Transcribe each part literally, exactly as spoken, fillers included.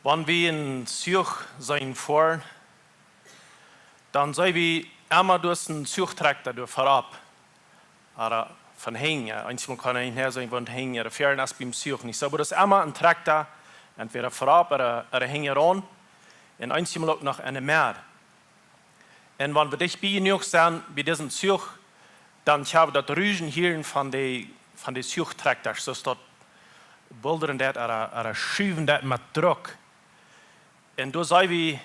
Wan wie een Zuch seenen foaren, dan seenen wie emma disen Zuchtrakta doa verop. Ooda von hinjen. Eenjemol kaun eena nich seenen, wan hinjen ooda ver es biem Zuch nich soo. Oba daut es emma een Trakta, entwäda verop ooda, ooda hinjaraun. Un eenjemol uk noch enne Medd. Un wan wie dicht bie jenuach sent bie disen Zuch, dan kjenn wie daut Ruschen hieren von de, von de Zuchtraktasch, soo aus daut buldren deit ooda, ooda schuwen deit met Druck. Un doa seenen wie,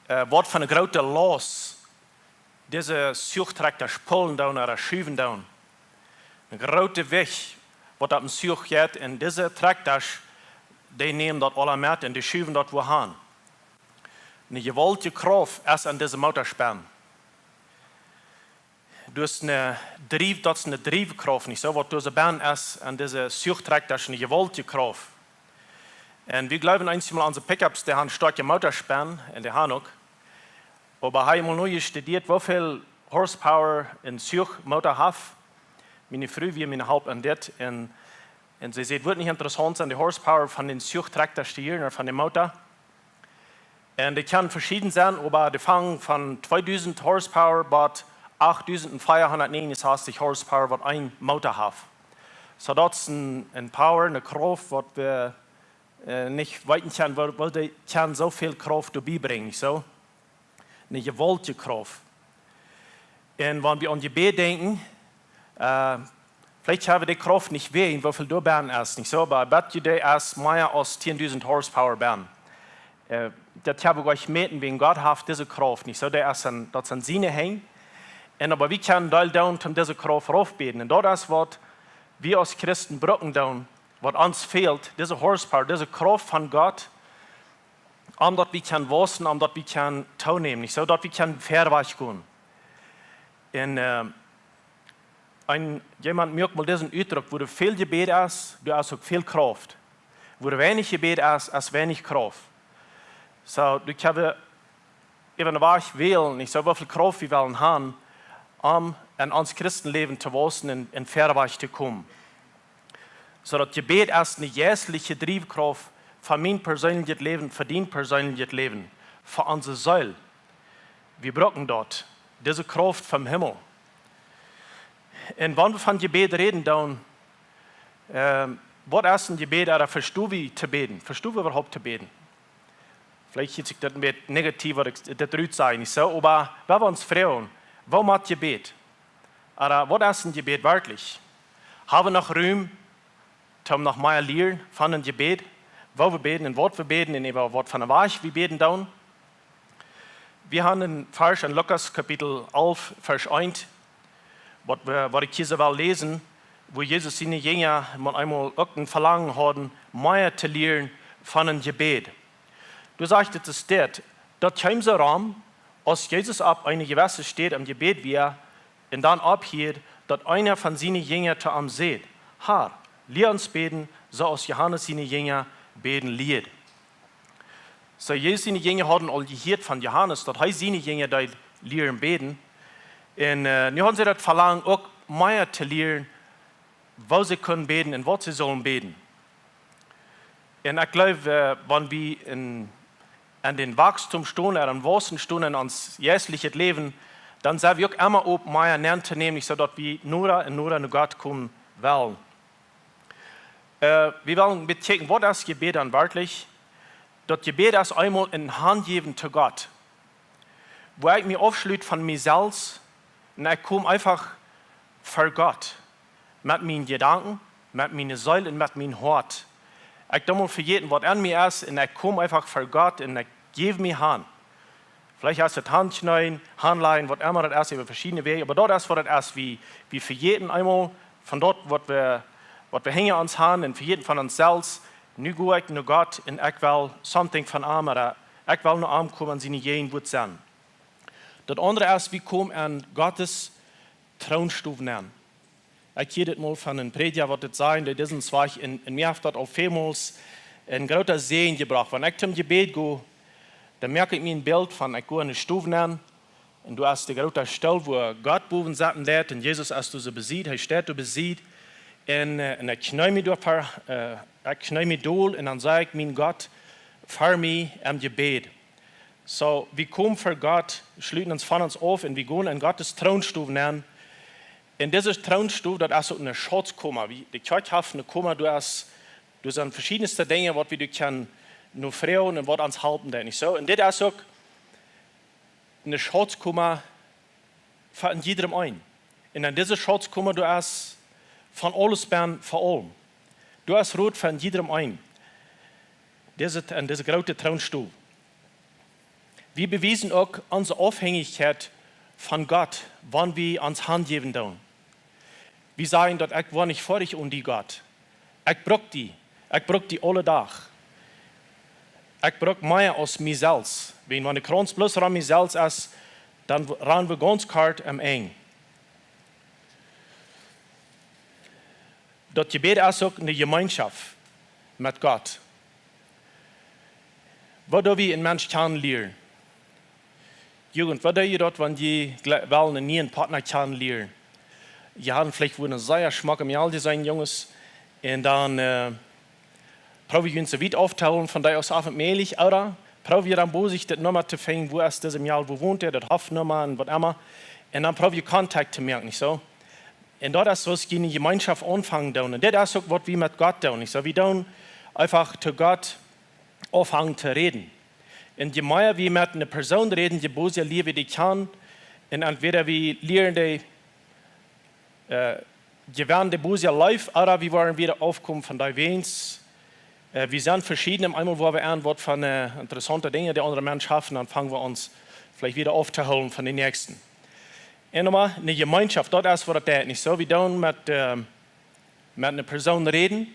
äh, waut fa eene groote Laust dise Zuchtraktasch pullen doonen ooda schuwen doonen. Een grootet Jewicht, waut opp dän Zuch jeit, un dise Traktasch, dee nämen daut aula met un dee schuwen daut wua han. Eene jewaultje Krauft es aun dise Motaspenn. Daut es eene Drief-, daut es eene Driefkrauft, nich soo? Waut doa soo benn es aun dise Zuchtraktasch, eene jewaultje Krauft. Un wie jleewen eenjemol onse Pickups, dee han stoakje Motaspenn, un dee han uk. Oba hab jie mol nojestudieet, woo väl horsepower een Zuchmota haft? Miene Fru wia miene Help aun dit, un, un see säd, wudd nich interessaunt sennen, de horsepower von dän Zuchtrakta to hieren ooda von de Mota. Un dee kaun veschieden sennen, oba dee fangen von tweedusent horsepower bat achttausend vierhundertneunundsechzig horsepower, waut een Mota haft. Soo daut es een, een Power, eene Krauft, waut wie, äh, nich weeten kjennen, woo, woo dee kaun soo väl Krauft doabie brinjen, nich soo? Eene jewaultje Krauft. Un wan wie aun Jebäd denkjen, äh, veleicht hab wie dee Krauft nich wäajen, woo väl doa benn es, nich soo? Oba I bet you dee es mea aus tiendusent horsepower benn. Äh, daut hab wie nich jemäten, wäajen Gott haft dise Krauft, nich soo? Dee es aun, daut es aun siene Henj. Un oba wie kjennen Deel doonen, om dise Krauft raufbäden. Un daut es, waut wie aus Christen brucken doonen, waut ons fält, dise horsepower, dise Krauft von Gott, om daut wie kjennen wausen, om daut wie kjennen toonämen, nich soo? Daut wie kjennen verwoats gonen. Un, äh, een, jemaunt muak mol disen Utdruck, wua väl Jebäd es, doa es uk väl Krauft. Wua weinich Jebäd es, es weinich Krauft. Soo, doa kjenn wie äwa eenen Wajch wälen, nich soo? Woo väl Krauft wie wellen han, om enn ons Christenläwen to wausen un, un verwoats to komen. Soo daut Jebäd es eene jeistelje Driefkrauft fa mien perseenlichet Läwen, fa dien perseenlichet Läwen, fa onse Seel. Wie brucken daut, dise Krauft vom Himmel. Un wan wie von Jebäd räden, dan, ähm, waut es een Jebäd, ooda vestonen wie to bäden? Vestonen wie äwahaupt to bäden? Veleicht hieet sikj daut een bät negativ, waut ekj dit rut saj, nich soo? Oba wan wie ons froagen, woo mott Jebäd? Ooda waut es een Jebäd werkjlich? Hab wie noch Rum, om noch mea lieren von een Jebäd? Woo wie bäden un waut wie bäden un äwa waut fa een Wajch wie bäden doonen? Wie haben een Varsch enn Lukas Kapitel alf, Varsch eent, waut wie, waut ekj hia soo well läsen, wua Jesus siene Jinja mau eemol uk een Velangen hauden, mea to lieren von een Jebäd. Doa sajcht et, et steit: Daut kjeem soo rom, aus Jesus opp eene jewesse Städ aum Jebäd wia, un dan opphieed, daut eena von siene Jinja to am säd: Herr, lia ons bäden, soo aus Johanes siene Jinja bäden lieed. Soo, Jesus siene Jinja hauden aul jehieet von Johanes, daut hee siene Jinja deed lieren bäden. Un, äh, nu hauden see daut Velangen, uk mea to lieren, woo see kunnen bäden un waut see sullen bäden. Un ekj jleew, äh, wan wie enn, aun dän Wausstum stonen, ooda aum Waussen stonen enn ons jeistlichet Läwen, dan sent wie uk emma opp mea nenn to nämen, soo daut wie noda un noda no Gott komen wellen. Äh, wie wellen een bät kjikjen, waut es Jebäd dan werkjlich? Daut Jebäd es eemol een Hanjäwen to Gott, wua ekj mie aufschlüt von mie selfst un ekj kom eefach ver Gott met miene Jedanken, met miene Seel un met mien Hoat. Ekj doo mol vejäten, waut aun mie es, un ekj kom eefach ver Gott un ekj jäw mie han. Veleicht es et Haunt kjneeen, Haunt lajen, waut emma daut es, äwa veschiedne Wäaj. Oba daut es, waut et es. Wie, wie vejäten eemol von daut, waut wie, waut wie hinja ons han, un vejäten von ons selfst. Nu go ekj no Gott un ekj well something von am, ooda ekj well no am komen, aun siene Jäajenwuat sennen. Daut aundre es, wie komen aun Gott siene Troonstow nenn. Ekj hieed dit mol von een Prädja, waut dit säd, dee disen Wajch, un, un mie haft daut aul välmols een groota Säajen jebrocht. Wan ekj toom Jebäd go, dan moak ekj mie een Bilt von, ekj go enne Stow nenn, un doa es de groota Stool, wua Gott bowen sitten deit, un Jesus es doa soo besied, hee steit doa besied, un, äh, un ekj kjnee mie doa ver, äh, ekj kjnee mie dol, un dan saj ekj: Mien Gott, fa mie em Jebäd. Soo, wie komen ver Gott, schluten ons von ons auf un wie gonen en Gottes Troonstow nenn. Un dise Troonstow, daut es uk eene Schauzkoma. Wie, de Kjoakj haft eene Koma, doa es, doa sent veschiedne Dinja, waut wie doa kjennen no froagen un waut ons halpen deit, nich soo? Un dit es uk eene Schauzkoma fa een jiedrem een. Un en dise Schauzkoma, doa es von aules benn fa aulem. Doa es Rot fa een jiedrem een. Dise, en dise groote Troonstow. Wie bewiesen uk onse Aufhenjichkjeit von Gott, wan wie ons hanjäwen doonen. Wie sajen daut: "Ekj woa nich foadich onen die, Gott. Ekj bruk die. Ekj bruk die aule Dach. Ekj bruk mea aus mie selfst." Wan, wan de Krauns bloos rom mie selfst es, dan w-, rannen wie gaunz kort aum Enj. Daut Jebäd es uk eene Jemeenschoft met Gott. Woo doo wie een Mensch kjanen lieren? Jugend, woo doo jie daut, wan jie gle-, wellen eenen nieen Partner kjanen lieren? Jie haben veleicht wua een sea schmocket Mejal jeseenen, Junges. Un dan, äh, proow jie junt soo wiet auftohoolen von dee aus aufenmälich, ooda proow jie dan bosich daut Numma to finjen, wua es dise Mejal, wua wont hee, daut Hoftnumma un waut emma. Un dan proow jie Kontakt to moaken, nich soo? Un daut es, woo jie eene Jemeenschoft aunfangen doonen. Un dit es uk, waut wie met Gott doonen, nich soo? Wie doonen eefach to Gott aunfangen to räden. Un je mea wie met eene Persoon räden, je bosja lieren wie dee kjanen. Un entwäda wie lieren dee, äh, je woa dee bosja leef, ooda wie woaren wada aufkomen von dee, wiels, äh, wie sent veschieden. Eemol woa wie aun waut von, äh, interessaunte Dinja, dee aundre Mensch haft, dan fangen wie ons veleicht wada auftohoolen von dän Näakjsten. Un nochmol, eene Jemeenschoft, daut es, waut daut deit, nich soo? Wie doonen met, äh, met eene Persoon räden,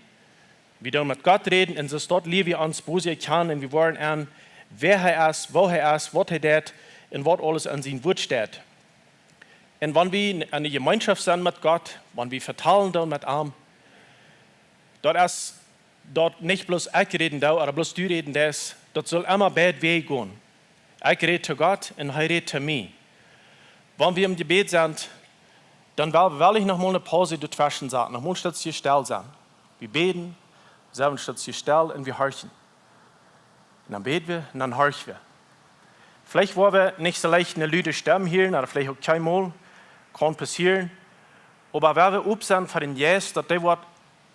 wie doonen met Gott räden, un soo daut lieren wie ons bosja kjanen, un wie woaren aun, wäa hee es, woo hee es, waut hee deit, un waut aules en sien Wuat steit. Un wan wie en eene Jemeenschoft sent met Gott, wan wie vetalen doonen met am, daut es daut nich bloos ekj räden doo, ooda bloos du räden deist, daut saul emma beid Wäaj gonen. Ekj räd to Gott un hee rät to mie. Wan wie em Jebäd sent, dan well, well ekj nochmol eene Paus doatweschen saten, nochmol een Stootje stell sennen. Wie bäden, sent een Stootje stell un wie horchen. Un dan bäd wie un dan horch wie. Veleicht woa wie nich soo leicht eene lude Stemm hieren, ooda veleicht uk kjeenmol, kaun passieren. Oba woa wie op sennen fa dän Jeist, daut dee woat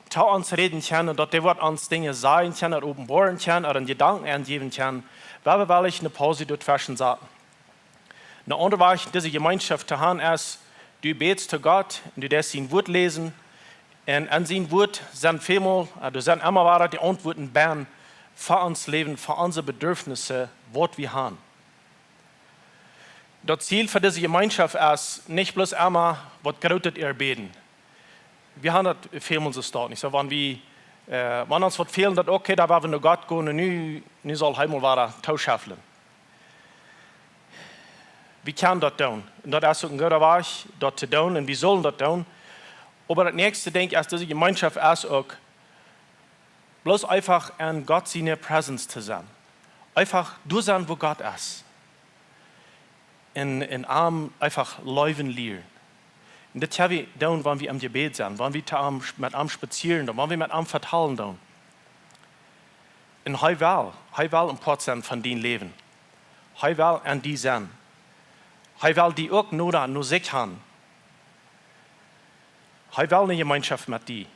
to ons räden kjennen un daut dee woat ons Dinja sajen kjennen, ooda openboaren kjennen, ooda Jedanken aunjäwen kjennen, woa wie veleicht eene Paus doatweschen saten. Een aundra Wajch, dise Jemeenschoft to haben, es, du bätst to Gott un du deist sien Wuat läsen. Un en sien Wuat sent välmol, äh, doa sent emma wada dee Auntwuaten benn fa ons Läwen, fa onse Bedürfnisse, waut wie haben. Daut Ziel fa dise Jemeenschoft es nich bloos emma waut Grootet erbäden. Wie haben daut välmol soo staut, nich soo? Wan wie, äh, wan ons waut fält, daut, okay, doa woa wie no Gott gonen un nu, nu saul hee mol wada tooschefflen. Wie kjennen daut doonen. Un daut es uk een gooda Wajch, daut to doonen. Un wie sellen daut doonen. Oba daut näakjste, denkj ekj, es, dise Jemeenschoft es uk bloos eefach en Gott siene Presence to sennen. Eefach doa sennen, wua Gott es. Un, un am eefach leewen lieren. Un daut kjenn wie doonen, wan wie em Jebäd sent, wan wie to am, met am spazieren doonen, wan wie met am vetalen doonen. Un hee well, hee well een Poat sennen von dien Läwen. Hee well en die sennen. Hee well die uk noda no sikj haben. Hee well eene Jemeenschoft met die.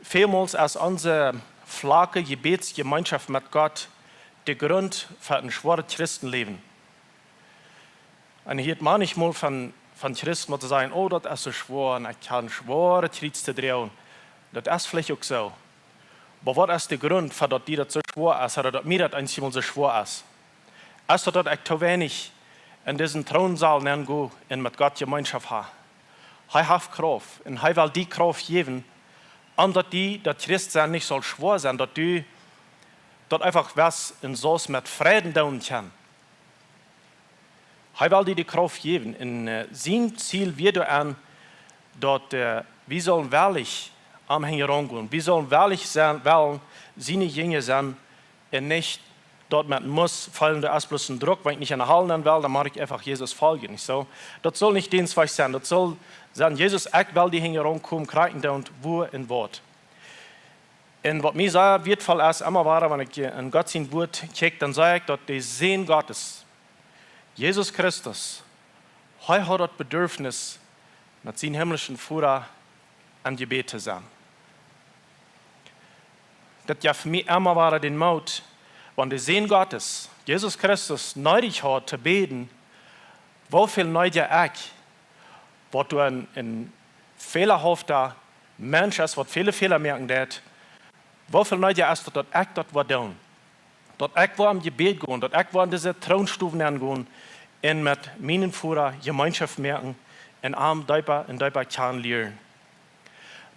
Välmol es onse flake Jebädsjemeenschoft met Gott de Grunt fa een schwoaret Christenläwen. Un hia hieet maunchmol von, von Christen, waut see sajen: "Oh, daut es soo schwoa, un ekj hab een schwoaret Kjriez to droagen." Daut es veleicht uk soo. Oba waut es de Grunt fa daut die daut soo schwoa es, ooda daut mie daut eenjemol soo schwoa es? Es daut, daut ekj to weinich en disen Troonsaul nenn go un met Gott Jemeenschoft hab? Hee haft Krauft un hee well die Krauft jäwen, om daut die daut Christsennen nich saul schwoa sennen, daut du daut eefach west un saust met Freiden doonen kjennen. Hee well die de Krauft jäwen. Un, äh, sien Ziel wia doaraun, daut, äh, wie sellen werkjlich am hinjaraun gonen. Wie sellen werkjlich sennen, wellen siene Jinja sennen un nich daut met must feelen, doa es bloos een Druck, wan ekj nich enne Hal nenn well, dan mott ekj eefach Jesus foljen, nich soo? Daut saul nich dän Wajch sennen. Daut saul sennen: "Jesus, ekj well die hinjaraun komen, krakjt endoont wua un waut." Un waut mie sea wieetvoll es, emma wada, wan ekj en Gott sien Wort kjikj, dan see ekj daut de Sän Gottes, Jesus Christus, hee haud daut Bedurfnis, met sienen himmlischen Voda em Jebäd to sennen. Daut jeft mie emma wada dän Moot, wan de Sän Gottes, Jesus Christus, needich haud to bäden, woo väl neediger ekj, waut doa een, een fälahafta Mensch es, waut väle Fäla moaken deit, woo väl neediger es daut, daut ekj daut woa doonen. Daut ekj woa em Jebäd gonen, daut ekj woa en dise Troonstow nenn gonen un met mienen Voda Jemeenschoft moaken un am deepa un deepa kjanen lieren.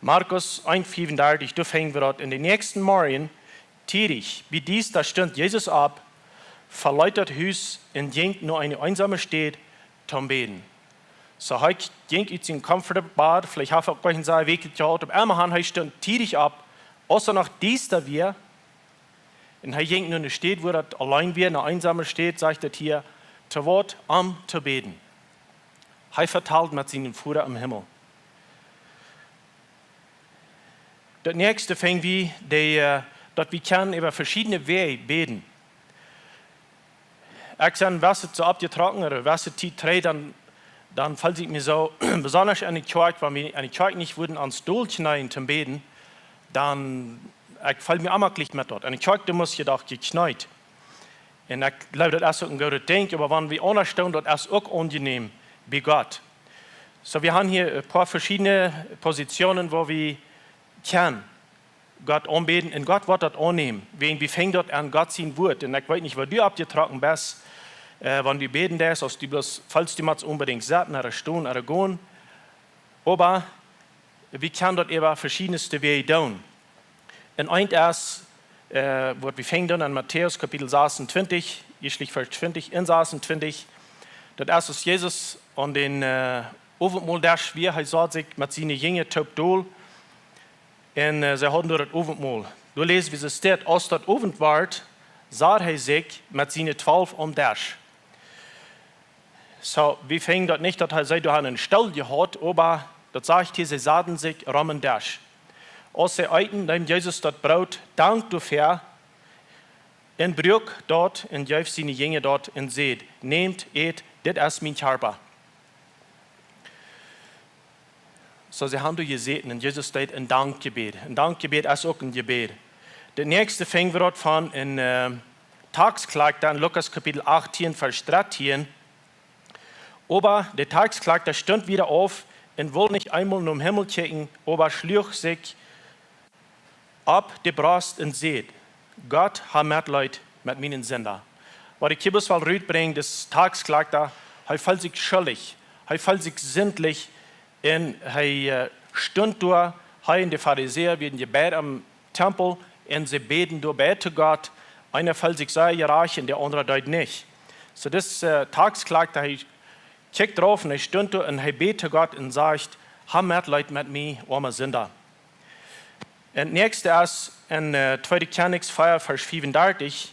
Markus eent fiefendartich, doa finj wie daut: En dän näakjsten Morjen, tiedich, bie Diestastunt, stunt Jesus opp, veleet daut Hus un jinkj no eene eensome Städ toom bäden. Soo, hee jinkj ut sien comfortable bed, veleicht haft hee uk nich soo wiet jehaut, opp eemol, hee stunt tiedich opp, aus daut noch diesta wia, un hee jinkj no eene Städ, wua daut auleen wia, eene eensome Städ, sajcht daut hia, to waut? Om to bäden. Hee vetalt met sienen Voda em Himmel. Daut näakjste finj wie, de, äh, daut wie kjennen äwa veschiedne Wäaj bäden. Ekj sie, wan et soo oppjetrocken ooda wan et Tiet trigj, dan, dan feeld ekj mie soo, besonda enne Kjoakj, wan wie enne Kjoakj nich wudden ons dolkjneeen toom bäden, dan, ekj feeld mie onjemaklich met daut. Enne Kjoakj, doa mott je doch jekjneet. Un ekj jleew, daut es uk een goodet Dinkj, oba wan wie aundasch doonen, daut es uk aunjenäm bie Gott. Soo, wie haben hia een poa veschiedne Positionen, wua wie kjennen Gott aunbäden un Gott woat daut aunnämen. Wäajen wie finjen daut en Gott sien Wort. Un ekj weet nich, wua du oppjetrocken best, äh, wan du bäden deist, aus du bloos, feelst du motst onbedinjt sitten ooda stonen ooda gonen. Oba wie kjennen daut äwa veschiedne Wäaj doonen. Un eent es, äh, waut wie finjen en Matäus Kapitel sasuntwintich, ieeschtlich Varsch twintich un sasuntwintich. Daut es, aus Jesus aun dän, äh, Owentmoldesch wia, hee sad sikj met siene Jinja toop dol. Un, äh, see hauden doa daut Owentmol. Doa läs wie, soo steit: Aus daut Owent wort, sad hee sikj met siene Twalw aum Desch. Soo, wie finjen daut nich, daut hee see doa aun een Stool jehaut, oba daut sajcht hia, see saten sikj rom een Desch. Aus see eeten, neem Jesus daut Broot, dankd doafäa un bruak daut un jeef siene Jinja daut un säd: Nämt, ät, dit es mien Kjarpa. Soo, see haben doa jesäten un Jesus deed een Dankjebäd. Een Dankjebäd es uk een Jebäd. Daut näakjste finj wie daut von een, äh, Taxkjlakjta en Lukas Kapitel achtieen, Varsch dartieen. Oba de Taxkjlakjta stunt wada auf un wull nich eemol nom Himmel kjikjen, oba schluach sikj opp de Brost un säd: Gott, hab Metleet met mienen Sinda. Waut ekj hia bloos well rutbrinjen, daut Taxkjlakjta, hee feeld sikj schuldich, hee feeld sikj sindlich un hee, äh, stunt doa, hee un de Farisäa wieren je beid aum Tempel un see bäden doa beid to Gott. Eena feeld sikj sea jerajcht un de aundra deed nich. Soo, daut, äh, Taxkjlakjta, hee kjikjt doarauf un hee stunt doa un hee bäd to Gott un sajcht: Hab Metleet met mie, oama Sinda. Un daut näakjste es en, äh, Tweede Kjennichs vea, Varsch fiefendartich.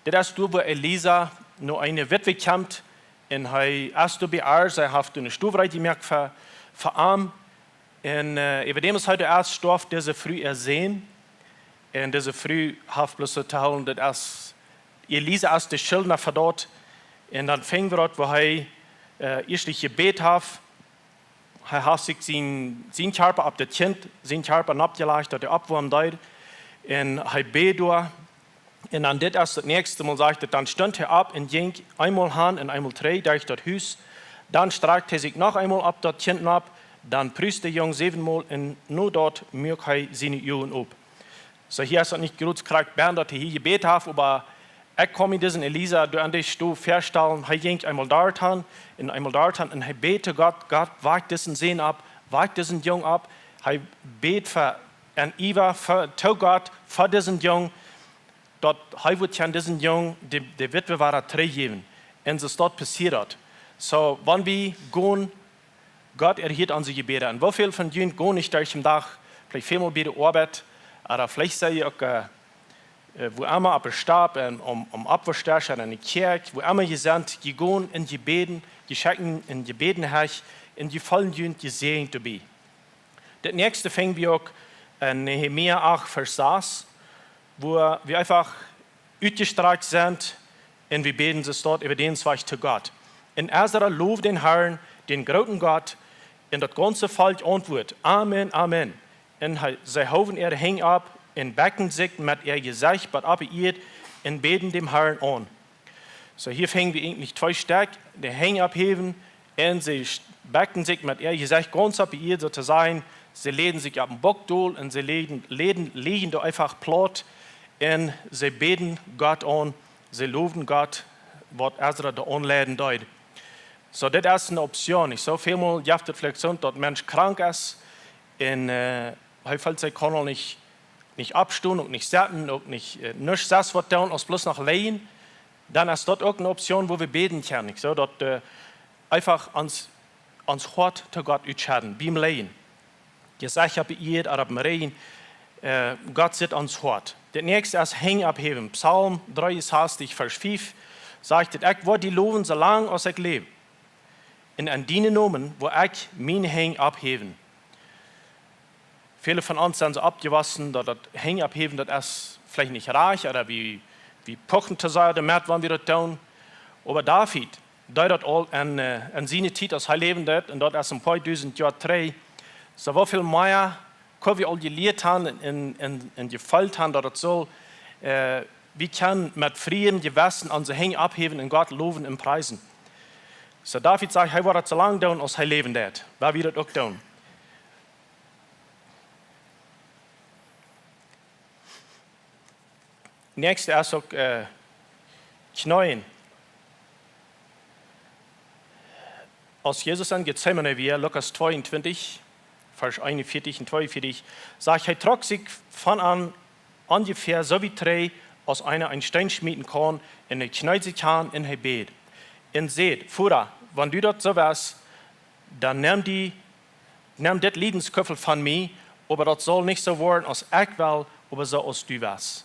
Dit es doa, wua Elisa no eene Witwe kjemt un hee es doa bie äa, see haft eene Stow reed jemoakt fa, fa am. Un, äh, äwa däm, aus hee doa es, storf dise Fru äa Sän. Un dise Fru haft bloos soo to hoolen, daut es, Elisa es de Schuldna fa daut. Un dan finj wie daut, wua hee, äh, ieeschtlich jebäd haft. Hee haft sikj sien, sien Kjarpa opp daut Kjint, sien Kjarpa noppjelajcht, daut hee oppwoamen deed. Un hee bäd doa. Un dan dit es daut näakjste Mol, sajcht et: Dan stunt hee opp un jinkj eemol han un eemol trigj derch daut Hus. Dan strakjt hee sikj noch eemol opp daut Kjint nopp, dan prust de Jung säwenmol un no daut muak hee siene Uagen op. Soo, hia es daut nich groot krakjt bie daut hee hia jebäd haft, oba ekj kaun mie disen Elisa doa aun de Stow väastalen. Hee jinkj eemol doa han un eemol doa han un hee bäd to Gott: Gott, wajch disen Sän opp, wajch disen Jung opp. Hee bäd fa, en Iewa fa, to Gott fa disen Jung, daut hee wudd kjennen disen Jung de, de Witwe wada trigjjäwen. Un soo es daut passieet. Soo, wan wie gonen, Gott erhieet onse Jebäda. Un woo väl von junt gonen nich derch dän Dach, veleicht välmol bie de Oabeit, ooda veleicht sie jie uk, äh, äh, wua emma, opp de Stap, un om, om Oppwaschdesch, ooda enne Kjoakj, wua emma jie sent, jie gonen un jie bäden, jie schekjen un jie bäden Heil, un jie feelen junt jesäajent doabie. Daut näakjste finj wie uk, en Nehemia acht, Varsch sas, wua wie eefach utjestrakjt sent un wie bäden, see staut äwa dän Wajch to Gott. Un Esra lowd dän Harn, dän grooten Gott, un daut gaunze Volkj auntwuat: "Amen, Amen." Un hee, see hoowen äare Henj opp un bekjten sikj met äa Jesecht bat opp de Ieed un bäden dän Harn aun. Soo, hia finjen wie eejentlich twee Stekj: de Henj opphäwen un see sch-, bekjten sikj met äa Jesecht gaunz opp de Ieed, soo to sajen. See läden sikj opp dän Buck dol un see läden, läden, läden doa eefach plaut un see bäden Gott aun, see lowden Gott, waut Esra doa aunleiden deed. Soo, dit es eene Option, nich soo? Välmol jeft et veleicht soo, daut een Mensch krank es un, äh, hee feelt, hee kaun aul nich, nich oppstonen, uk nich setten, uk nich, äh, nuscht sest waut doonen, aus bloos noch lijen. Dan es daut uk eene Option, wua wie bäden kjennen, nich soo? Daut, äh, eefach ons, ons Hoat to Gott utschedden, biem Lijen. Jesecht opp de Ieed, opp dän Rigjen, äh, Gott sitt ons Hoat. Daut näakjste es Henj opphäwen. Psalm dreeunsastich, Varsch fief, sajcht et: "Ekj woa die lowen, soo lang aus ekj läw. Un aun dienen Nomen woa ekj miene Henj opphäwen." Väle von ons sent soo oppjewossen, daut daut Henj opphäwen, daut es veleicht nich rajcht, ooda wie, wie puchen to sea doamet, wan wie daut doonen. Oba David deed daut aul en, äh, en siene Tiet, aus hee läwen deed, un daut es een poa dusent Joa trigj. Soo, woo väl mea kaun wie aul jelieet haben un, un, un jefeelt haben, daut et saul, äh, wie kjennen met frieem Jewessen onse Henj opphäwen un Gott lowen un priesen. Soo, David sajcht, hee woat daut soo lang doonen, aus hee läwen deed. Woa wie daut uk doonen? Näakjste es uk, äh, Kjneeen. Aus Jesus en Gethsemane wia, Lukas tweeuntwintich, Varsch eenunvieetich un tweeunvieetich, sajcht: "Hee trock sikj von an onjefäa soo wiet trigj, aus eena een Steen schmieten kaun, un hee kjneed sikj han un hee bäd un säd: Voda, wan du daut soo west, dan nemm die, nemm dit Liedenskuffel von mie, oba daut saul nich soo woaren, aus ekj well, oba soo, aus du west."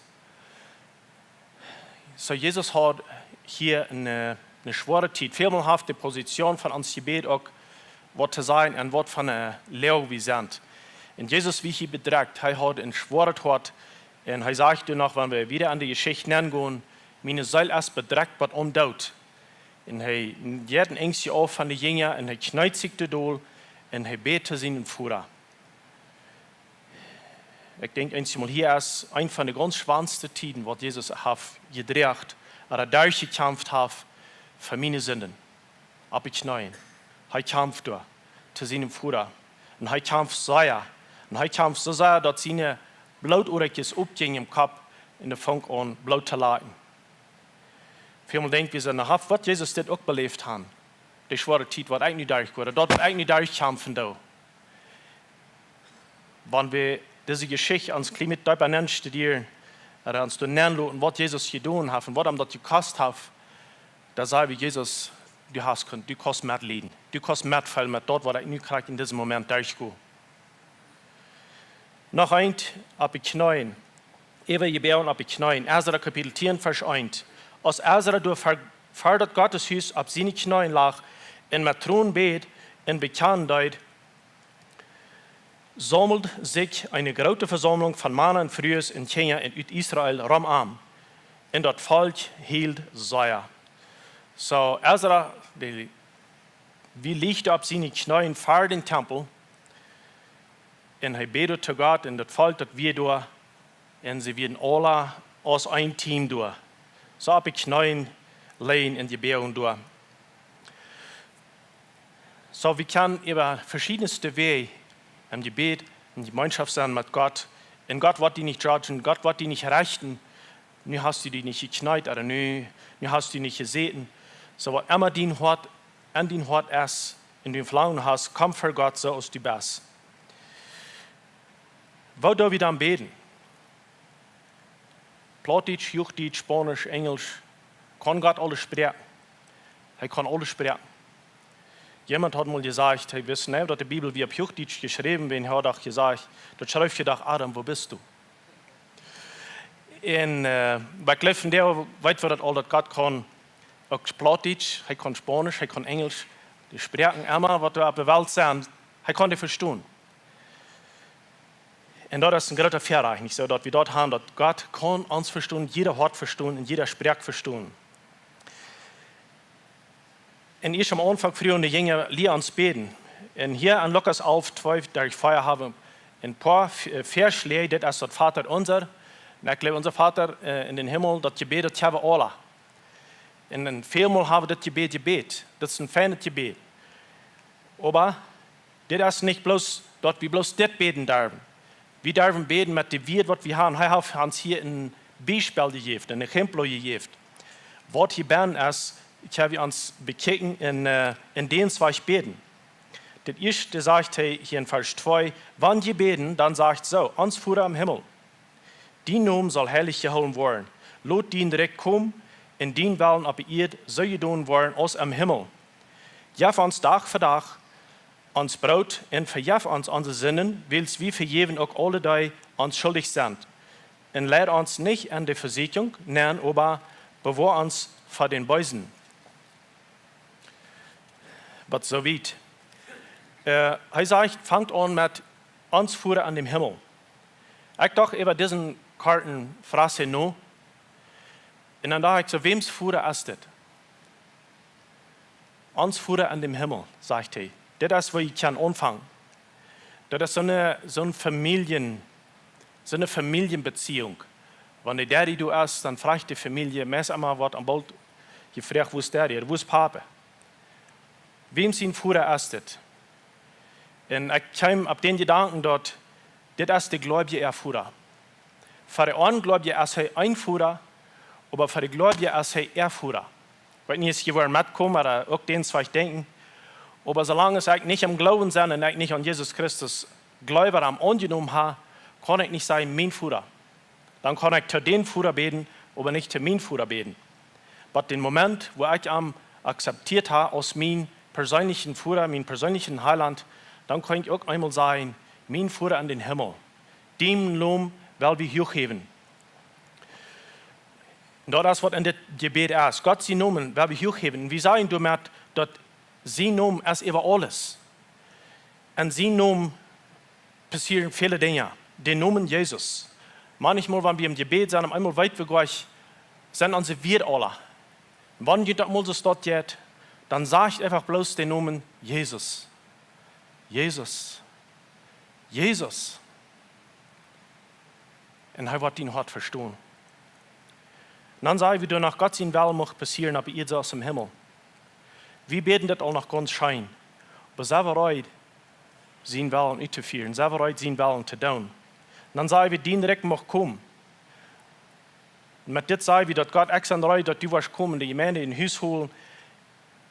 Soo, Jesus haud hia eene, eene schwoare Tiet. Välmol haft de Positsion von ons Jebäd uk waut to sajen aun waut fa eene Loag wie sent. Un Jesus wia hia bedrekjt, hee haud een schwoaret Hoat. Un hee sajcht doa noch, wan wie wieda aun de Jeschicht nengonen: "Miene Seel es bedrekjt bat aum Doot." Un hee jeit een Enjstje auf von de Jinja un hee kjneet sikj doa dol un hee bät to sienen Voda. Ekj denkj, eenjemol hia es eent von de gaunz schwoaste Tieden, waut Jesus haft jedroagen, ooda derchjekjamft haft fa miene Sinden. Opp de Kjneeen. Hee kjamft doa to sienen Voda. Un hee kjamft sea. Un hee kjamft soo sea, daut siene Blootorakjes oppjinjen em Kopp un hee funk aun Bloot to laten. Välmol denkj wie soo, na, haft, woat Jesus dit uk beläft haben? De schwoare Tiet, waut ekj nu derchgo, daut, waut ekj nu derchkjamf vondoag. Wan wie dise Jeschicht een kjlien bät deepa nenstudieren, ooda ons doa nenloten, waut Jesus jedonen haft un waut am daut jekost haft, dan saj wie: "Jesus, du hast kunt, du kaust metlieden. Du kaust metfeelen met daut, waut ekj nu krakjt en disen Moment derchgo." Noch eent, opp de Kjneeen. Äwa jeboagen opp de Kjneeen. Esra Kapitel tieen, Varsch eent. Aus Esra doa ver-, ver daut Gotteshus opp siene Kjneeen lach un met Tronen bäd un bekjanen deed, saumeld sikj eene groote Vesaumlunk von Mana un Frues un Kjinja en ut Israel rom am, un daut Volkj hield sea. Soo, Esra, dee, dee licht opp siene Kjneeen ver dän Tempel, un hee bäd to Gott, un daut Volkj, daut wia doa, un see wieren aula aus een Team doa. Soo opp de Kjneeen lijen un jeboagen doa. Soo, wie kjennen äwa veschiedne Wäaj em Jebäd en Jemeenschoft sennen met Gott. Un Gott woat die nich judgen, Gott woat die nich rechten. Nu hast du die nich jekjneet, ooda nu, nu hast du nich jesäten. Soo, waut emma dien Hoat, aun dien Hoat es, un du een Velangen hast, komm ver Gott soo aus du best. Woo doo wie dan bäden? Plautdietsch, Huachdietsch, Spaunisch, Enjelsch. Kaun Gott aule Sproaken? Hee kaun aule Sproaken. Jemaunt haud mol jesajcht, hee wist nich, daut de Bibel wia opp Huachdietsch jeschräwen, wiels hee haud doch jesajcht, daut schreef je doch: "Adam, wo bist du?" Un, äh, oba ekj jleew, vondoag weet wie daut aul, daut Gott kaun uk Plautdietsch, hee kaun Spaunisch, hee kaun Enjelsch, de Sproaken emma, waut doa opp de Welt sent, hee kaun dee vestonen. Un daut es een groota Väarajcht, nich soo, daut wie daut haben, daut Gott kaun ons vestonen, jieda Hoat vestonen un jieda Sproak vestonen. Un ieescht aum Aunfank fruagen de Jinja, lia ons bäden. Un hia en Lukas alf, twalf derch vea haben wie een poa Varsch, dit es daut Vaterunser. Un ekj jleew, onse Voda en dän Himmel, daut Jebäd, daut haben wie aula. Un, un välmol haben wie daut Jebäd jebät. Daut es een feinet Jebäd. Oba dit es nich bloos, daut wie bloos dit bäden derwen. Wie derwen bäden met de Wieed, waut wie haben. Hee haft ons hia een Biespel jejäft, een Exempel jejäft. Waut hia bennen es, ekj hab ons bekjikjt en, en dän Wajch bäden. Daut ieeschte sajcht hee hia en Varsch twee: Wan jie bäden, dan sajcht soo: Ons Voda em Himmel, dien Nomen saul heilich jehoolen woaren. Lot dien Rikj komen un dien Wellen opp de Ieed soo jedonen woaren aus em Himmel. Jeff ons Dach fa Dach ons Broot un vejeff ons onse Sinden, wiels wie vejäwen uk aule, dee ons schuldich sent. Un leid ons nich en de Vesieekjunk nenn, oba bewoa ons ver dän Beesen. Waut soo wiet. Hee sajcht, fangt aun met: Ons Voda en dän Himmel. Ekj docht äwa disen korten Varsch no. Un dan docht ekj soo: Wäms Voda es dit? Ons Voda en dän Himmel, sajcht hee. Dit es, wua jie kjennen aunfangen. Daut es soone, soone Famieljen-, soone Famieljenbeziehunk. Wan de Daddy doa es, dan frajcht de Famielje meist emma, waut aum boolt jefroacht: Wua es Daddy? Wua es Papa? Wäms sien Voda es dit? Un ekj kjeem opp dän Jedanken, daut dit es de Gleubje äa Voda. Fa de Onjleubje es hee een Voda, oba fa de Gleubje es hee äa Voda. Ekj weet nich, aus jie woaren metkomen, oba uk dän Wajch denkjen. Oba soo lang aus ekj nich em Gloowen sie un ekj nich aun Jesus Christus jleew, am aunjenomen hab, kaun ekj nich sajen: Mien Voda. Dan kaun ekj to dän Voda bäden, oba nich to mien Voda bäden. Bat dän Moment, wua ekj am akzeptieet hab aus mienen perseenlichen Voda, mienen perseenlichen Heilaunt, dan kaun ekj uk eemol sajen: Mien Voda en dän Himmel, dien Nomen well wie huach häwen. Un daut es, waut en dit Jebäd es. Gott sien Nomen well wie huach häwen. Un wie sajen doamet, daut sien Nomen es äwa aules. En sien Nomen passieren väle Dinja. De Nomen Jesus. Maunchmol, wan wie em Jebäd sent, opp eemol weet wie jlikj, sent onse Wieed aula. Wan jie daut mol soo stoakj jeit, dan sajcht eefach bloos dän Nomen Jesus. Jesus. Jesus. Un hee woat dien Hoat vestonen. Un dan saj wie doano: Gott sien Wellen mucht passieren opp de Ieed soo aus em Himmel. Wie bäden dit aul noch gaunz scheen. Oba sent wie reed, sien Wellen uttofieren? Sent wie reed, sien Wellen to doonen? Un dan saj wie: Dien Rikj mucht komen. Un met dit saj wie, daut Gott, ekj sie reed, daut du woascht komen, de Jemeent en Hus holen.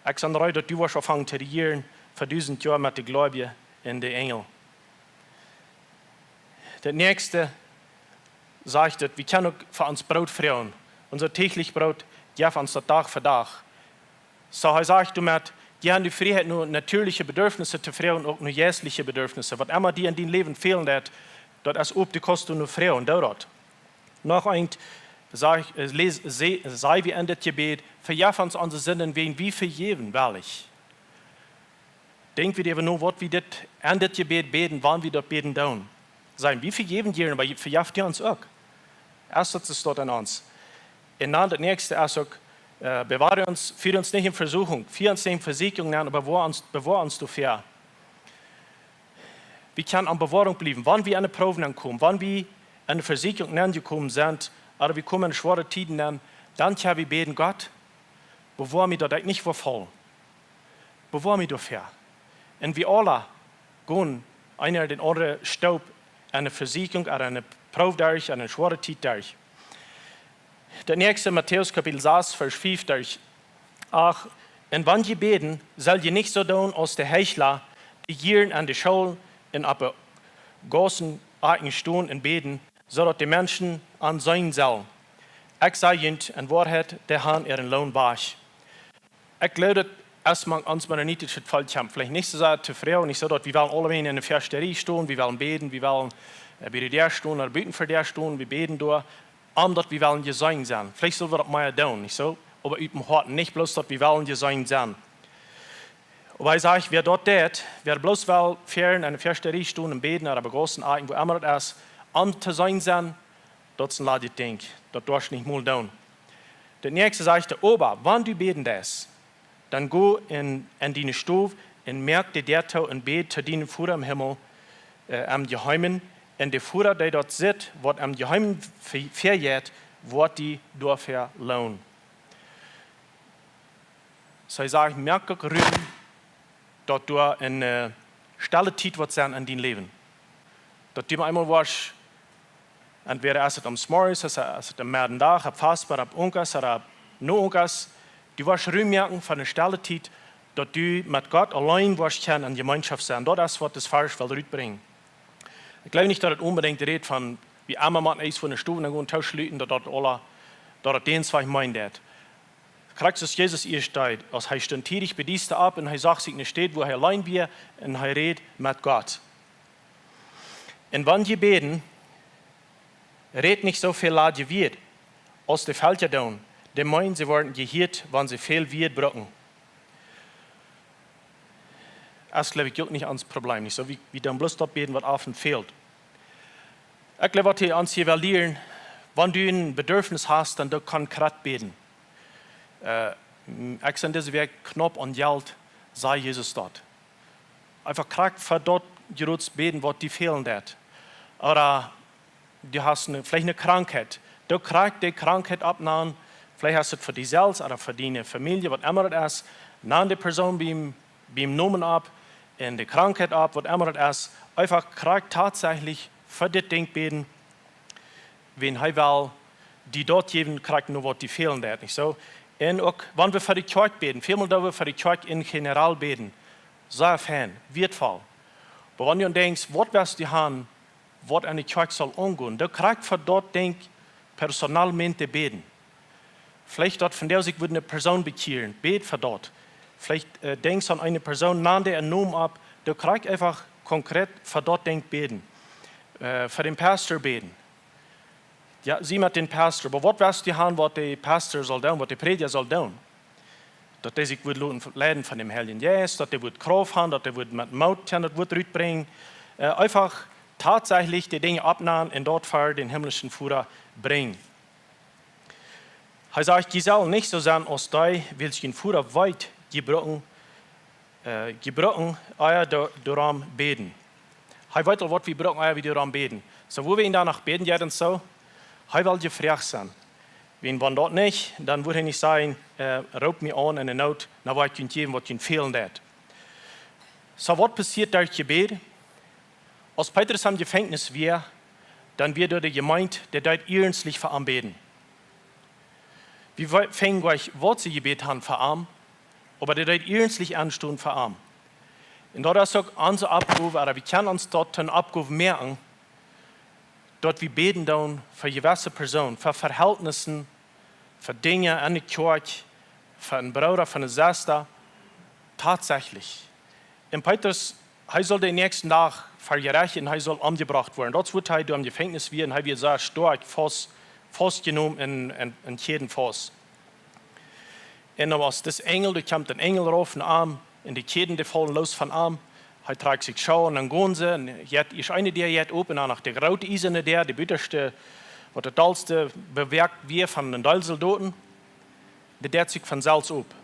Ekj sie reed, daut du woascht aunfangen to rejieren fa dusent Joa met de Gleubje un de Enjel. Daut näakjste sajcht, daut wie kjennen uk fa ons Broot froagen. Ons täglich Broot jeff ons daut Dach fa Dach. Soo, hee sajcht doamet, jie haben de Frieheit, no natieeliche Bedürfnisse to froagen, uk no jeistliche Bedürfnisse. Waut emma die en dien Läwen fälen deit, daut es opp, du kaust doano froagen, doo daut. Noch eent, saj, äh, läs, sä, saj wie en dit Jebäd: Vejeff ons onse Sinden, wiels wie vejäwen wellich. Denkj wie doaräwa no, waut wie dit, en dit Jebäd bäden, wan wie daut bäden doonen. Saj wie: Wie vejäwen die, oba vejeff du ons uk. Ieescht daut es daut en ons. Un dan daut näakjste es uk, äh, bewoa ons, fia ons nich en Vesieekjunk, fia ons nich en Vesieekjunk nenn, oba bewoa ons, bewoa ons doavon. Wie kjennen aun Bewoarunk bliewen, wan wie aun de Proow nenn komen, wan wie aun de Vesieekjunk nenn jekomen sent, ooda wie komen en schwoare Tieden nenn, dan kjenn wie bäden: Gott, bewoa mie, daut ekj nich woa faulen. Bewoa mie doavon. Un wie aula gonen eena dän aundren Stoop en de Vesieekjunk, ooda en de Proow derch, en de schwoare Tiet derch. Daut näakjste, Matäus Kapitel sas, Varsch fief derch acht: Un wan jie bäden, sell jie nich soo doonen aus de Heichla, dee jieren aun de Schoolen un opp de Gaussen stonen un bäden, soo daut de Menschen an seenen sellen. Ekj saj junt en Woarheit, dee han äaren Loon wajch. Ekj jleew, daut es mank ons mennonitische Volkj kjemt. Veleicht nich soo sea to froagen, nich soo daut wie wellen aule en de ieeschte Rieej stonen, wie wellen bäden, wie wellen, äh, bie de Däa stonen, ooda buten ver de Däa stonen, wie bäden doa, om daut wie wellen jeseenen sennen. Veleicht sull wie daut mea doonen, nich soo? Oba ut däm Hoaten, nich bloos daut wie wellen jeseenen sennen. Oba hee sajcht, wäa daut deit, wäa bloos well ver en de ieeschte Rieej stonen un bäden, ooda opp de Gaussen, irjent wua emma daut es, aun to seenen sennen, daut es een ladjet Dinkj. Daut woascht nich mol doonen. Daut näakjste sajcht hee: "Oba wan du bäden deist, dan go en, en diene Stow un moak de Däa too un bäd to dienen Voda em Himmel, äh, em Jeheimen. Un de Voda, dee daut sitt, waut em Jeheimen ve-, vejeit, woat die doafäa loonen." Soo, hee sajcht, moak uk Rum, daut doa eene, äh, stelle Tiet woat sennen en dien Läwen. Daut du mau eemol woascht, entwäda es et aum Morjes, es et, es et aum Meddach, opp Vesperen, opp Onkas, ooda opp Noonkas, du woascht Rum moaken fa eene stelle Tiet, daut du met Gott auleen woascht kjennen en Jemeenschoft sennen. Daut es, waut dis Varsch well rutbrinjen. Ekj jleew nich, daut et onbedinjt rät von, wie emma mau eent von de Stowen gonen toschluten, daut daut aula, daut daut dän Zweck meent daut. Krakjt soo aus Jesus ieescht deed, aus hee stunt tiedich bie Diesta opp un hee socht sikj eene Städ, wua hee auleen wia, un hee räd met Gott. Un wan jie bäden, rät nich soo väl ladje Wieed, aus de Velkja doonen. Dee meenen, see woaren jehieet, wan see väl Wieed brucken. Es, jleew ekj, uk nich ons Problem, nich soo? Wie, wie doonen bloos daut bäden, waut ons fält. Ekj jleew, waut hee ons hia well lieren: Wan du een Bedurfnis hast, dan doo konkret bäden. Äh, ekj sie dise Wäakj knaup aun Jelt, saj Jesus daut. Eefach krakjt fa daut jrod bäden, waut die fälen deit. Ooda du hast eene, veleicht eene Krankheit. Doo krakjt de Krankheit oppnämen. Veleicht es et fa die selfst ooda fa diene Famielje, waut emma et es. Nam de Persoon biem, biem Nomen opp un de Krankheit opp, waut emma et es. Eefach krakjt tatsächlich fa dit Dinkj bäden, wan hee well die daut jäwen, krakjt no waut die fälen deit, nich soo? Un uk, wan wie fa de Kjoakj bäden, välmol doo wie fa de Kjoakj en general bäden. Sea fein, wieetvoll. Oba wan du dan denkjst, waut woascht du haben, waut enne Kjoakj saul aungonen, doo krakjt fa daut Dinkj personalmente bäden. Veleicht daut vondoag sikj wudd eene Persoon bekjieren, bäd fa daut. Veleicht, äh, denkjst aun eene Persoon, nam dee en Nomen opp, doo krakjt eefach konkret fa daut Dinkj bäden. Äh, fa dän Pastor bäden. Jo, sie met dän Pastor. Oba waut woascht du haben, waut de Pastor saul doonen, waut de Prädja saul doonen? Daut dee sikj wudd loten leiden von däm Heiljen Jeist, daut dee wudd Krauft haben, daut dee wudd met Moot kjennen daut Wuat rutbrinjen. Äh, eefach tatsächlich de Dinja oppnämen un daut ver dän himlischen Voda brinjen. Hee sajcht: "Jie sellen nich soo sennen aus dee, wiels jun Voda weet, jie brucken, äh, jie brucken ea do-, doaromm bäden." Hee weet aul, waut wie brucken, ea wie doaromm bäden. Soo, woo wie am dan no bäden, jo, dan soo, hee well jefroacht sennen. Wan, wan daut nich, dan wudd hee nich sajen: "Äh, roopt mie aun enne Noot, dan woa ekj junt jäwen, waut junt fälen deit." Soo, waut passieet derch Jebäd? Aus Petrus em Jefenkjnis wia, dan wia doa de Jemeent, dee deed iernstlich fa am bäden. Wie we-, finjen nich, waut see jebät haben fa am, oba dee deed iernstlich enstonen fa am. Un daut es uk onse Oppgow, ooda wie kjennen ons daut eene Oppgow moaken, daut wie bäden doonen fa jewesse Persoonen, fa Verhältnissen, fa Dinja enne Kjoakj, fa een Brooda, fa eene Sesta, tatsächlich. Un Petrus, hee saul dän näakjsten Dach ver Jerecht un hee saul omjebrocht woaren. Daut es, waut hee doa em Jefenkjnis wia, un hee wia sea stoakj faust, faustjenomen un, un, un Kjäden faust. Un dan wia dis Enjel, doa kjeem een Enjel rauf no am, un de Kjäden, dee faulen loos von am. Hee trakjt sikj Schoo aun un dan gonen see, un jeit ieescht eene Däa jeit op, un dan noch de groote iesane Däa, de butaschte, waut daut dollste bewäakt wia von dän Deelsel doa. Daut deit sikj von selfst op.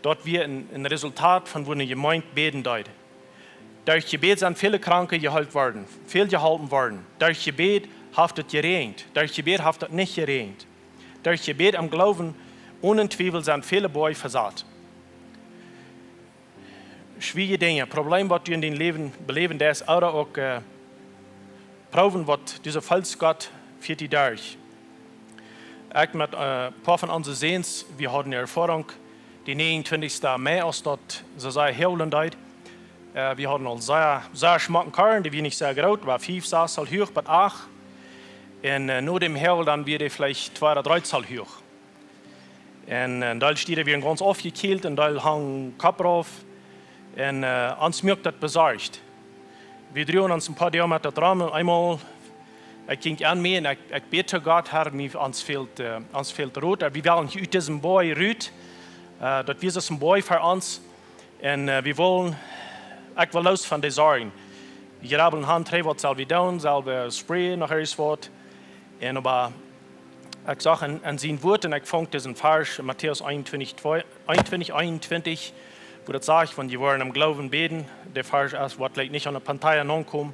Daut wia een, een Resultat von woo eene Jemeent bäden deed. Derch Jebäd sent väle Kranke jeheelt worden, väl jeholpen worden. Derch Jebäd haft et jeräajent. Derch Jebäd haft et nich jeräajent. Derch Jebäd em Gloowen, onen Twiewel, sent väle Boaj vesat. Schwierje Dinja, Problem, waut du en dien Läwen beläwen deist, ooda uk, äh, Proowen, waut du soo feelst, Gott fieet die derch. Ekj met, äh, een poa von onse Säns, wie hauden eene Erfoarunk, dän näajenuntwintichsten Mei, aus daut soo sea häwlen deed. Äh, wie hauden aul sea, sea schmocke Koaren, dee wia nich sea groot, wia fief, sas Zoll huach, bat acht. Un, äh, no däm Häwel dan wia dee veleicht twee ooda dree Zoll huach. Un, äh, een Deel Städa wieren gaunz aufjekjieelt, een Deel hunk Kopp rauf. Un, äh, ons muak daut besorcht. Wie druagen ons een poa Doag met daut rom un eemol, ekj jinkj aun mie un ekj, ekj bäd to Gott: "Herr, mie, ons fält, äh, ons fält Rot. Äh, wie wellen hia ut disen Boaj rut. Äh, daut wia soo een Boaj fa ons. Un, äh, wie wellen, ekj well loos von dee Sorjen." Wie jrabbeln han, trei, waut sell wie doonen? Sell wie spray noch irjent waut? Un oba ekj sach en, en sien Wort un ekj funk disen Varsch en Matäus eenuntwintich, twee, eenuntwintich, eenuntwintich, wua daut sajcht, wan jie woaren em Gloowen bäden, de Varsch es, waut leicht nich aun de Pantalla nokomen.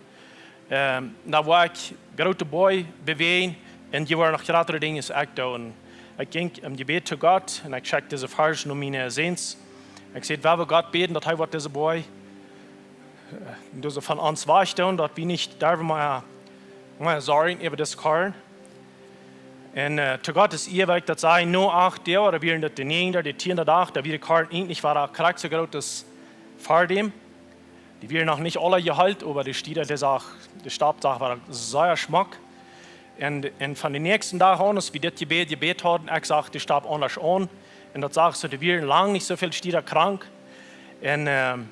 Ähm, dan woa ekj groote Boaj bewäajen un jie woaren noch jratre Dinja aus ekj doonen. Ekj jinkj em Jebäd to Gott un ekj schekjt dise Varsch no miene Säns. Ekj säd, wie woaren Gott bäden, daut hee woat dise Boaj, äh, dise von ons wajch doonen, daut wie nich doaräwa mea, mea sorjen äwa disen Karren. Un, äh, to Gott es Ea, well ekj daut sajen, no acht Doag, ooda wieren daut de näajende, de tieende Dach, daut wia de Karren ieejentlich wada krakjt soo groot aus ver däm. Dee wieren noch nich aula jeheelt, oba de Stieda, dee sach, de Stap sach wada sea schmock. Un, un von dän näakjsten Dach aun, aus wie dit Jebäd jebät hauden, ekj sach de Stap aundasch aun. Un daut sach soo, doa wieren lang nich soo väl Stieda krank. Un, ähm,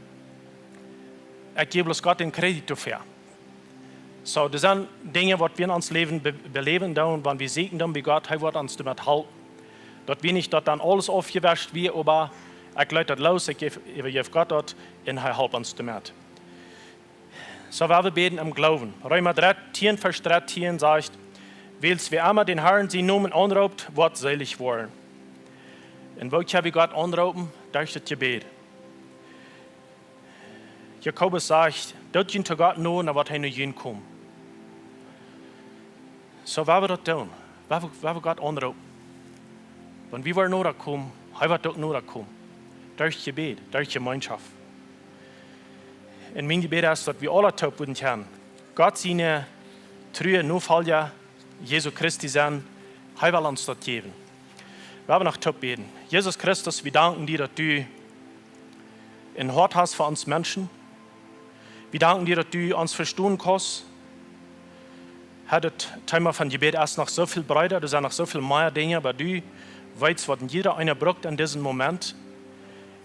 ekj jäw bloos Gott dän Kredit doafäa. Soo, daut sent Dinja, waut wie en ons Läwen be-, beläwen doonen, wan wie sieekjen doonen bie Gott, hee woat ons doamet halpen. Daut wie nich, daut dan aules aufjewascht wia, oba ekj leet daut loos, ekj jäw, äwajäw Gott daut un hee halpt ons doamet. Soo, wie woaren bäden em Gloowen. Reema dreetieen, Varsch dreetieen sajcht: Wiels wäa emma dän Harn sienen Nomen aunroopt, woat seelich woaren. Un woo kjenn wie Gott aunroopen? Derch daut Jebäd. Jakobus sajcht: Doot junt to Gott no, dan woat hee no junt komen. Soo, wie woaren daut doonen. Wie woaren, wie woaren Gott aunroopen. Wan wie woaren no am komen, hee woat uk no am komen. Derch Jebäd, derch Jemeenschoft. Un mien Jebäd es, daut wie aula toop wudden kjennen Gott siene true Nofolja Jesu Christi sennen, hee well ons daut jäwen. Wie woaren noch toop bäden. Jesus Christus, wie danken die, daut du een Hoat hast fa ons Menschen. Wie danken die, daut du ons vestonen kaust. Herr, daut Thema von Jebäd es noch soo väl breeda, doa sent noch soo väl mea Dinja, oba du weetst, waut een jieda eena brukt en disen Moment.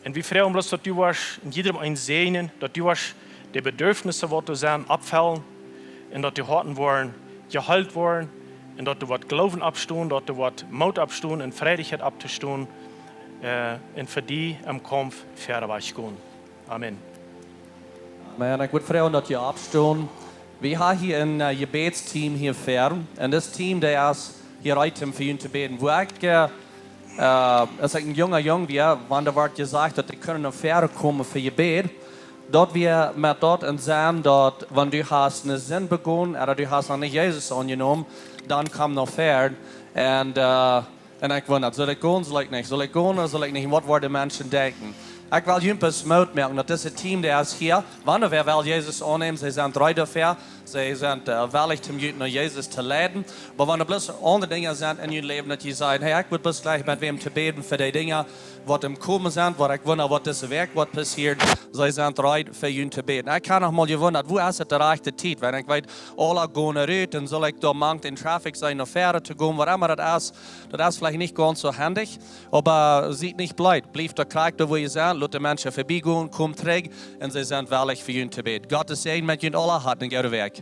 Un wie froagen bloos, daut du woascht een jiedem eenen säajnen, daut du woascht de Bedarfnisse, waut doa sent, oppfellen un daut de Hoaten woaren jeheelt woaren un daut doa woat Gloowen oppstonen, daut doa woat Moot oppstonen un Freiheit opptostonen, äh, un fa die em Kaumf wieda wajch gonen. Amen. Amen. Ekj wudd froagen, daut jie oppstonen. Wie haben hia een, äh, Jebädsteam hia ver. Un dit Team, dee es hia reed om fa junt to bäden. Wua ekj, äh, äh, aus ekj een junga Jung wia, wan doa wort jesajcht, daut dee kunnen no ver komen fa Jebäd, daut wia met daut een Senn, daut wan du hast eene Sind begonen, ooda du hast noch nich Jesus aunjenomen, dan komm no ver. Un, äh, un ekj wundad, saul ekj gonen, saul ekj nich? Saul ekj gonen ooda saul ekj nich? Waut woaren de Menschen denkjen? Ekj well junt bloos Moot moaken, daut dit Team, dee es hia, wan wäa well Jesus aunnämen, see sent reed doafäa, see sent, äh, wellich om junt no Jesus to leiden. Oba wan doa bloos aundre Dinja sent en jun Läwen, daut jie sajen: Hey, ekj wudd bloos jlikj met wäm to bäden fa dee Dinja, waut em Komen sent, waut ekj wunda, waut dise Wäakj woat passieren, see sent reed fa junt to bäden. Ekj hab noch mol jewundat, wua es daut de rajchte Tiet? Wiels ekj weet, aula gonen rut, un saul ekj doa mank dän Traffic sennen, no ver to gonen, waut emma daut es, daut es veleicht nich gaunz soo hendich, oba siet nich bleed, bliew doa krakjt doa, wua jie sent, lot de Menschen verbiegonen, kom trigj, un see sent wellich fa junt to bäden. Gott säajen met junt aula, hat eene goode Wäakj.